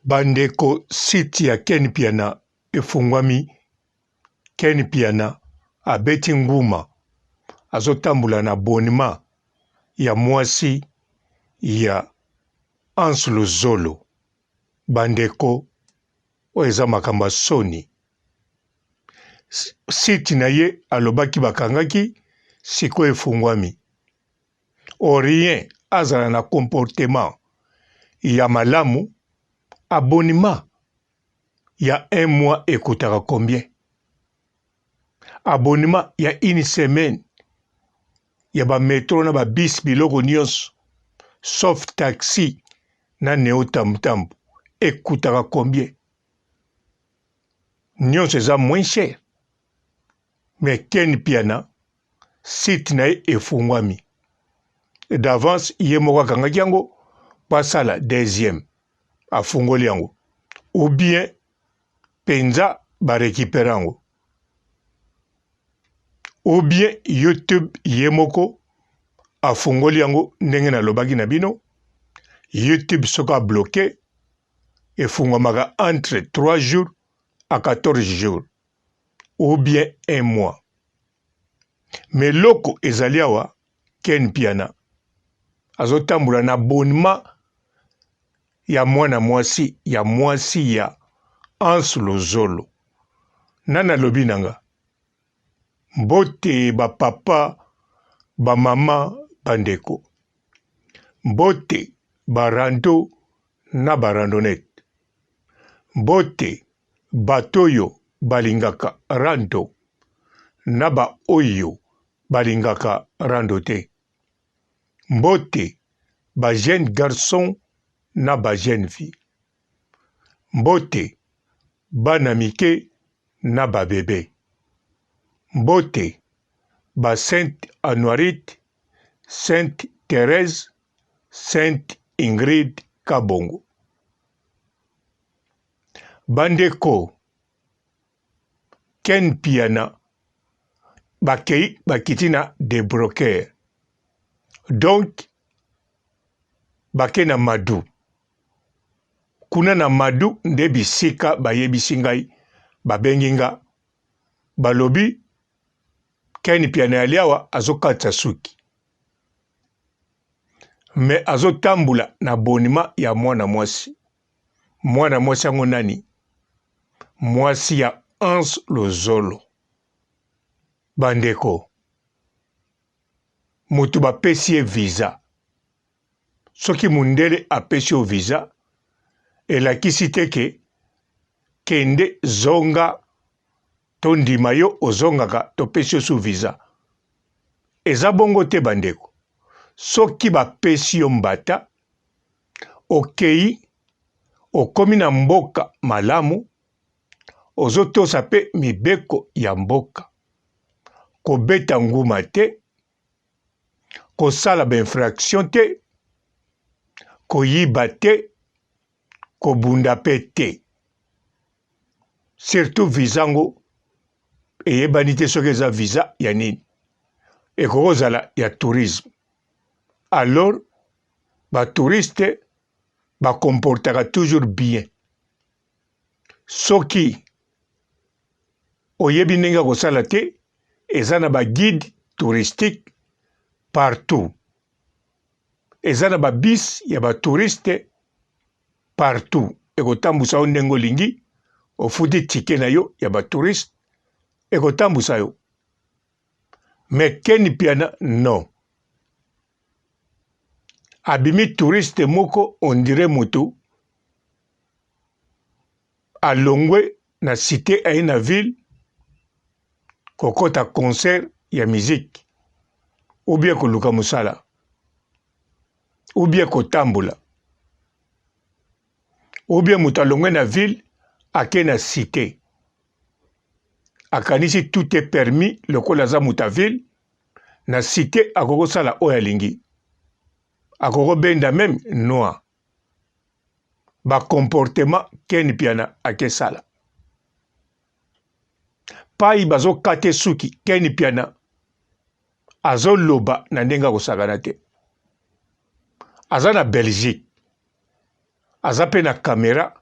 Bandeko site ya Ken Mpiana efungwami, Ken Mpiana abeti nguma azotambola na abonnement ya mwasi ya Hans Luzolo. Bandeko oyo eza makambo ya soni. Site na ye alobaki bakangaki sikoyo efungwami. Au rien azala na comportement ya malamu abonnement ya un mois ekotaka combien? Abonnement ya une semaine ya ba metro na ba bus biloko nionso sauf taxi na neo tambu tambu ekutaka combien? Nionso eza moins cher mais Ken Mpiana site na ye efungwami d'avance ye moko akangaki yango po asala deuxième afungoli yango ou bien penza ba recuperer yango ou bien YouTube ye moko afungoli yango ndenge nalobaki na bino YouTube soki a bloquer efungwamaka entre 3 jours à 14 jours ou bien un mois mais eloko ezali awa Ken Mpiana azotambola na abonnement ya mwana mwasi ya mwasi ya Hans Luzolo nani alobi na nga mbote ba papa ba mama ba ndeko mbote ba rando na ba randonnette mbote Bato oyo balingaka rando na ba oyo balingaka rando te. Mbote ba jeunes garçons na ba jeunes filles. Mbote bana mike na ba bebes. Mbote ba Sainte Anuarite, Sainte Therèse, Sainte Ingrid Kabongo. Bandeko Ken Mpiana bakei bakiti na debroker donc bake na Madu kuna na Madu nde bisika bayebisi ngai babengi nga balobi Ken Mpiana ya liawa azokatisa suki mais azotambula na abonnement ya mwana mwasi Mwana mwasi yango nani? Mwasi ya Hans Luzolo. Bandeko, mutu bapesi ye visa, soki mundele apesi yo visa, elakisi te ke kende zonga tondima yo ozongaka topesi yo su visa. Eza bongo te bandeko. Soki bapesi yo mbata, Okeyi okomi na mboka malamu, ozotosa pe mibeko ya mboka, kobeta nguma te, kosala ba infraction te, koyiba te, kobunda pe te. Surtout visa ngo eyebani te soki eza visa ya nini, ekoki kozala ya tourisme alors ba touristes ba comportaka toujours bien soki oyebi ndenge ya kosala te eza na ba guide touristique partout eza na ba bus ya ba touristes partout ekotambusa yo ndenge olingi ofuti ticket na yo ya ba touristes ekotambusa yo mais Ken Mpiana non abimi touriste moko on dirait mutu alongwe na cite aye na ville kokota concert ya musique ou bien koluka mosala ou bien kotambola ou bien moto alongwe na ville ake na cite akanisi tout est permis lokola aza moto ya ville na cite akoki kosala oyo alingi akoki kobenda meme noir ba comportement Ken Mpiana akesala pai bazokate suki Ken Mpiana azoloba na ndenge akosakana te aza na Belgique aza pe na camera.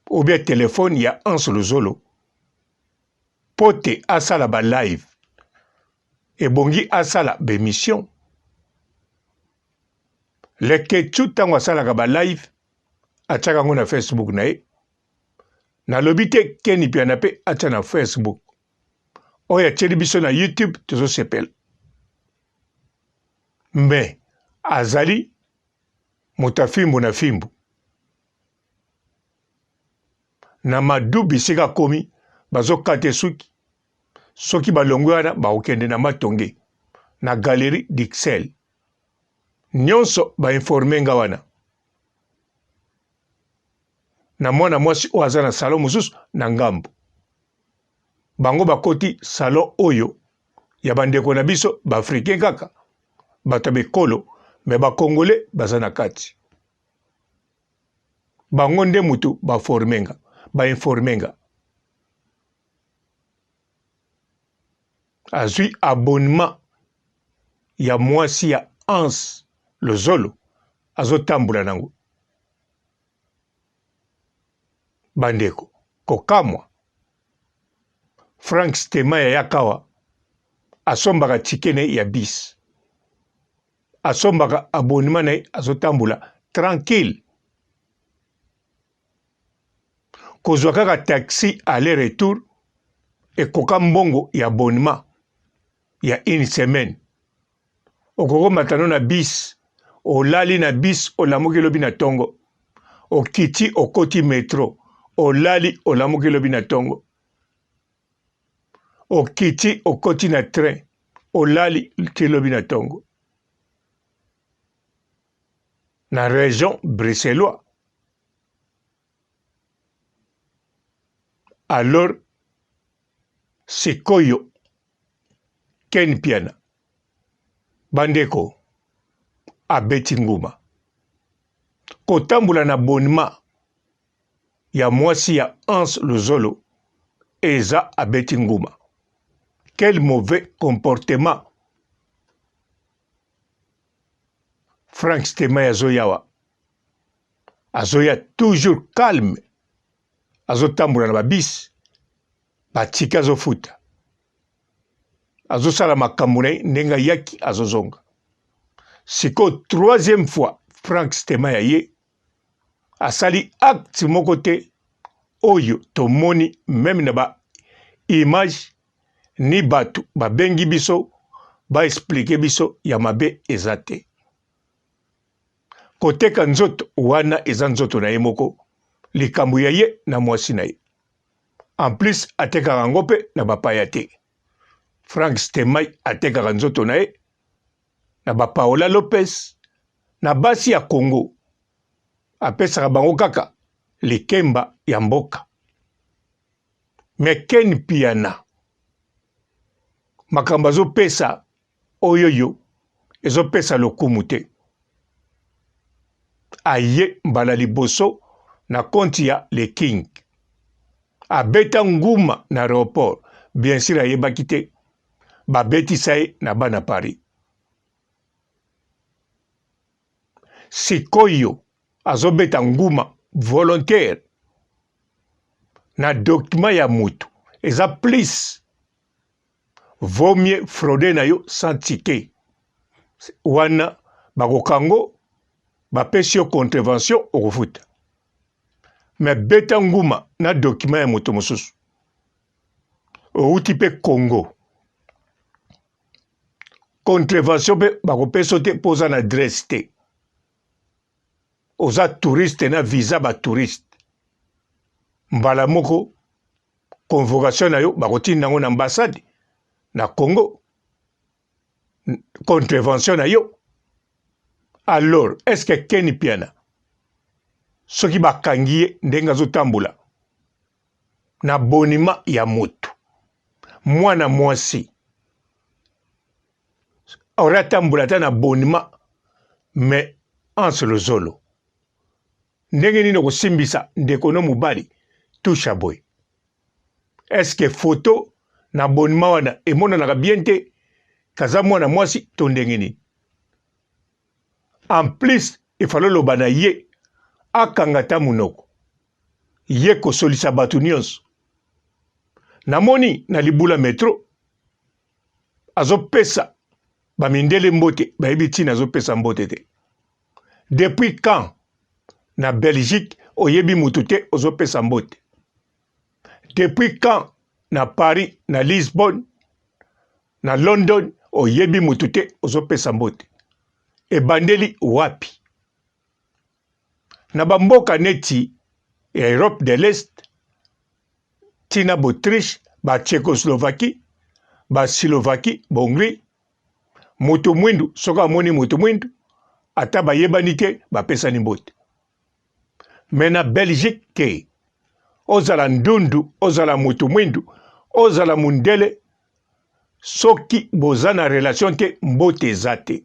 Ou bien telefone ya Hans Luzolo mpo te asala ba live. Ebongi asala ba emission. Leketchou ntango asalaka ba live atiaka yango na Facebook na ye. Nalobi te Ken Mpiana mpe atia na Facebook. Oyo atieli biso na YouTube tozosepela. Mais azali moto ya fimbu na fimbu. Na madu bisika akomi bazokata suki soki balongwe wana bakokende na matonge na galerie d'Ixelles nyonso ba informe nga wana na mwana mwasi oyo aza na salon mosusu na ngambo bango bakoti salon oyo ya bandeko na biso baafricain kaka bato ya bekolo me bakongole baza na kati bango nde mutu ba forme nga ba informe nga azwi abonnement ya mwasi ya Hans Lozolo azotambola nango bandeko kokamwa Frank Stemaya yakawa asombaka ticket na ye ya bis asombaka abonnement na ye azotambola tranquille kozwa kaka taxi aller retour ekoka mbongo ya abonnement ya une semaine okokomata no na bis olali na bis olamuki lobi na tongo okiti okoti metro olali olamuki lobi na tongo okiti okoti na train olali ti lobi na tongo na region bruxellois alors sikoyo Ken Mpiana bandeko abeti nguma kotambola na abonnement ya mwasi ya Hans Luzolo eza abeti nguma quel mauvais comportement Frank Stemay azoyawa azoya toujours calme azotambola na babisi batike azofuta azosala makambo na ye ndenge ayaki azozonga sikoyo troisième fois Frank Stemay aye asali acte moko te oyo tomoni meme na ba image ni bato babengi biso ba explike biso ya mabe eza te. Koteka nzoto wana eza nzoto na ye moko, likambo ya ye na mwasi na ye. En plus atekaka yango mpe na bapaya te. Frank Stemay atekaka nzoto na ye na ba Paola Lopez na basi ya Congo apesaka bango kaka likemba ya mboka. Mais Ken Mpiana makambo azopesa oyoyo ezopesa lokumu te. Aye mbala liboso na konti ya Le King abeta nguma na aeroport, bien sur ayebaki te babetisa ye na bana Paris. Sikoyo azobeta nguma volontaire na document ya mutu eza plus vaut mieux frauder na yo sans ticket wana bakokango bapesi yo contravention okofuta mais beta nguma na document ya moto mosusu owuti mpe Congo contravention mpe bakopesa yo te mpo oza na adresse te oza touriste na visa ba touriste mbala moko convocation na yo bakotinda yango na ambassade na Congo contravention na yo alors est ce que Ken Mpiana soki bakangi ye ndenge azotambola na bonima ya moto mwana mwasi ora atambola ata na bonima mais Hans Luzolo ndenge nini okosimbisa ndeko no mobali touche boye est ce que photo na abonnement wana emonanaka bien te kaza mwana mwasi to ndenge nini en plus efale oloba na ye akanga ata monoko. Ye kosolisa bato nyonso. Namoni na libula metro azopesa ba mindele mbote, bayebi ntina azopesa mbote te. Depuis quand na Belgique oyebi mutu te ozopesa mbote? Depuis quand na Paris, na Lisbonne, na London oyebi mutu te ozopesa mbote? Ebandeli wapi? Na ba mboka neti ya Europe de l'Est ti na b'Autriche, ba Tchecoslovaquie, ba Slovaquie, b'Hongrie, moto mwindu soki amoni moto mwindu ata bayebani te bapesani mbote. Mais na Belgique te, ozala ndundu, ozala moto mwindu, ozala mundele, soki boza na relation te mbote eza te.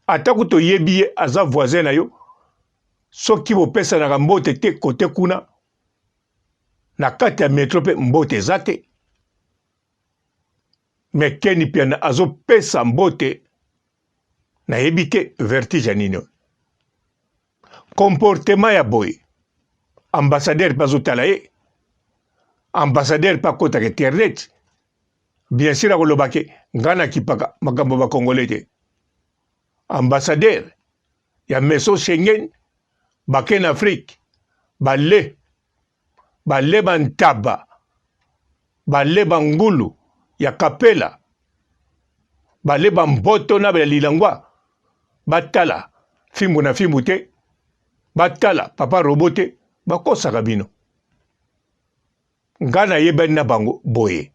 Ata kutu oyebi ye aza voisin na yo, soki bopesanaka mbote te kote kuna na kati ya metro mpe mbote eza te. Mais Ken Mpiana azopesa mbote, nayebi te vertige ya nini oyo. Comportement ya boye, ambassadeur mpe azotala ye, ambassadeur mpe akotaka internet, bien sûr akoloba ke ngai nakipaka makambo ya ba congolais te. Ambassadeur ya Maison Schengen bake na Afrique bale bale bantaba bale bangulu ya kapela bale bamboto na ya lilangwa batala fimbu na fimbu te batala papa robo te bakosaka bino Nga nayebani na bango boye,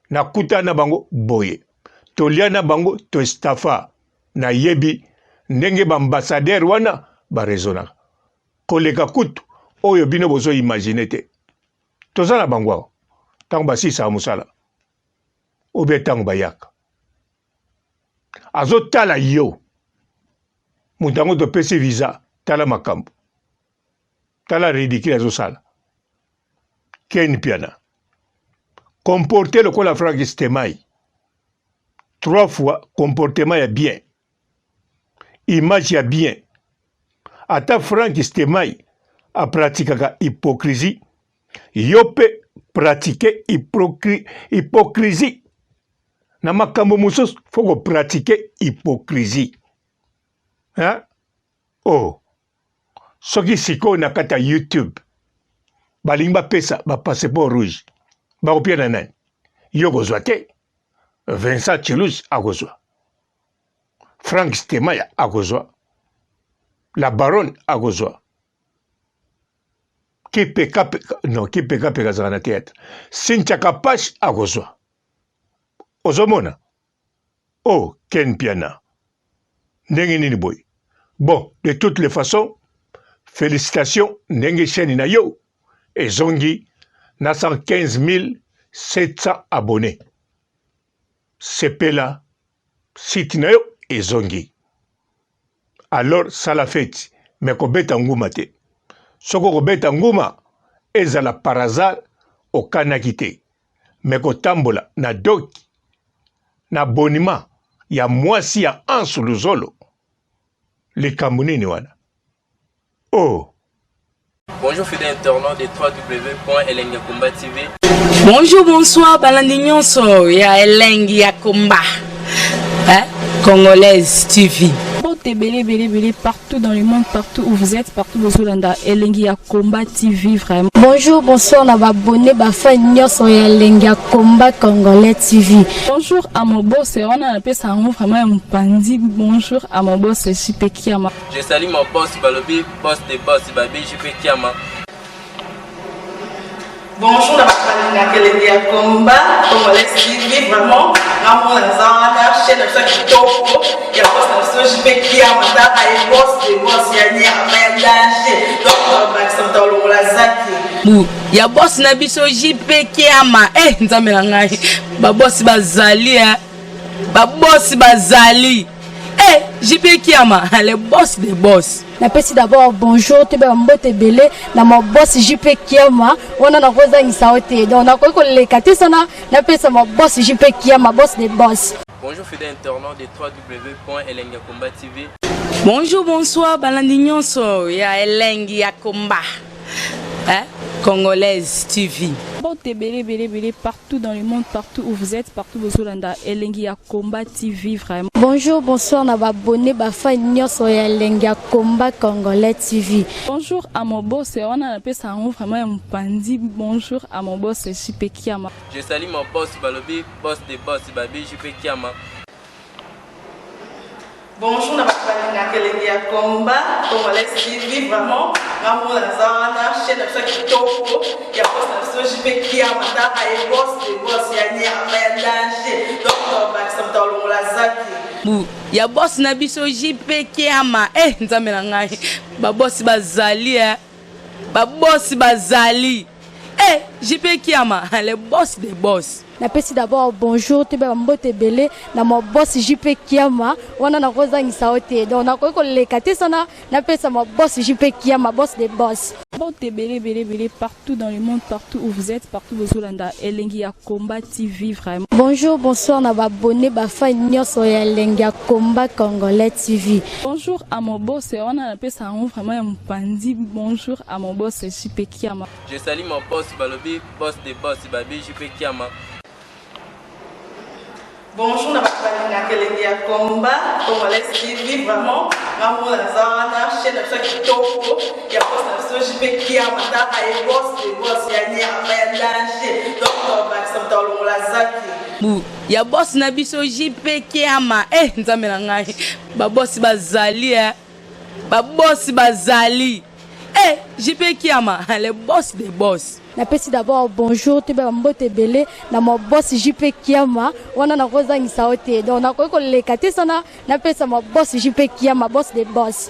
nakutana na bango boye, tolia na bango to estafa, nayebi ndenge ba ambassadeurs wana ba raisonnaka koleka kutu oyo bino bozo imaginer te. Toza na bango awa ntango basilisaka mosala ou bien ntango bayaka azotala yo moto yango topesi visa, tala makambo Tala ridicule azosala. Ken Mpiana. Comporter lokola Franck Stemay. Trois fois comportement ya bien. Image ya bien. Ata Franck Stemay a pratikaka hypocrisie, yo pe pratiquer hypocrisie. Na makambo mosusu faut ko pratiquer hypocrisie. Hein? Oh. Soki sikoyo na kati ya YouTube balingi bapesa ba passeport rouge bakopia na nani? Yo okozwa te. Vincent Tshilus akozwa, Frank Stemaya akozwa, la baronne akozwa, kipekapeka non kipekapeka azalaka na théâtre, Cynthia Kapash akozwa. Ozomona? Oh Ken Mpiana ndenge nini boye? Bon de toutes les façons felicitations ndenge chaine na yo ezongi na 115 700 abonnes. Sepela site na yo ezongi. Alors sala feti mais kobeta nguma te. Soki okobeta nguma ezala par hasard okanaki te. Mais kotambola na doki na bonima ya mwasi ya Ansu Luzolo likambo nini wana oh. Bonjour fidèles internautes de www.elengiyakomba.tv. Bonjour, bonsoir, balandi nyonso ya Elengi ya Komba. Hein? Congolaise TV. Mbote ebele ebele ebele partout dans le monde, partout où vous êtes, partout bozolanda Elengi ya Combat TV vraiment. Bonjour, bonsoir na ba abonné ba fan nyonso ya Elengi ya Combat Congolais TV. Bonjour à mon boss, wana napesa yango vraiment ya mopanzi. Bonjour à mon boss JP Kiama. Je salue mon boss balobi boss de boss babi JP Kiama. Bonjour na bato balingaka elengi ya combat congolais TV vraiment nga moko naza wana chaîne na biso ya kitoko ya boss na biso JP Kiama tala ye boss de boss ya nyama ya danger donc babakisa moto alongola zaki bu ya boss na biso JP Kiama eh nzambe na ngai ba boss bazali eh ba boss bazali eh JP Kiama le boss de boss Napesi d'abord bonjour toyeba ba mbote ebele na ma boss JP Kiama wana nakozangisa yo te donc nakoki koleka te sana napesa ma boss JP Kiama boss de boss. Bonjour fidèle internaute de www.elengiyakomba.tv. Bonjour, bonsoir, balandi nyonso ya Elengi ya Komba. eh? Congolaise TV. Mbote ebele ebele ebele partout dans le monde, partout où vous êtes, partout bozolanda Elengi ya Combat TV vraiment. Bonjour, bonsoir na ba abonné, ba fan nyonso ya Elengi ya Combat Congolais TV. Bonjour à mon boss, wana napesa yango vraiment ya mopanzi. Bonjour à mon boss JP Kiama. Je salue mon boss balobi boss de boss babi JP Kiama. Bonjour na bato balingaka Elengi ya Combat Congolais TV, vraiment ngamona naza wana, chaîne na biso ya kitoko ya boss na biso JP Kiama. Taka ye boss de boss ya nyama ya danger, donc tobakisa moto alongola zaki. Bu ya boss na biso JP Kiama. Eh, nzambe na ngai, babosi bazali, eh. Babosi bazali, eh, JP Kiama, le boss de boss. Napesi d'abord bonjour, toyeba bambote ebele na ma boss JP Kiama. Wana nakozangisa yo te, donc nakoki koleka te sana napesa ma boss JP Kiama, boss de boss. Mbote ebele ebele ebele partout dans le monde, partout où vous êtes, partout bozolanda Elengi ya Combat TV vraiment. Bonjour, bonsoir na ba abonné, ba fan nyonso ya Elengi ya Combat Congolais TV. Bonjour à mon boss, wana napesa yango vraiment ya mopanzi. Bonjour à mon boss JP Kiama. Je salue mon boss balobi boss de boss babi JP Kiama. Bonjour na bato balingaka Elengi ya Combat Congolais TV, vraiment ngamona naza wana, chaîne na biso ya kitoko ya boss na biso JP Kiama. Taka ye boss de boss ya nyama ya danger, donc tobakisa moto alongola zaki. Bu ya boss na biso JP Kiama. Eh, nzambe na ngai, babosi bazali, eh. Babosi bazali, eh, JP Kiama, le boss de boss. Napesi d'abord bonjour, toyeba bambote ebele na ma boss JP Kiama. Wana nakozangisa yo te, donc nakoki koleka te sana napesa ma boss JP Kiama, boss de boss.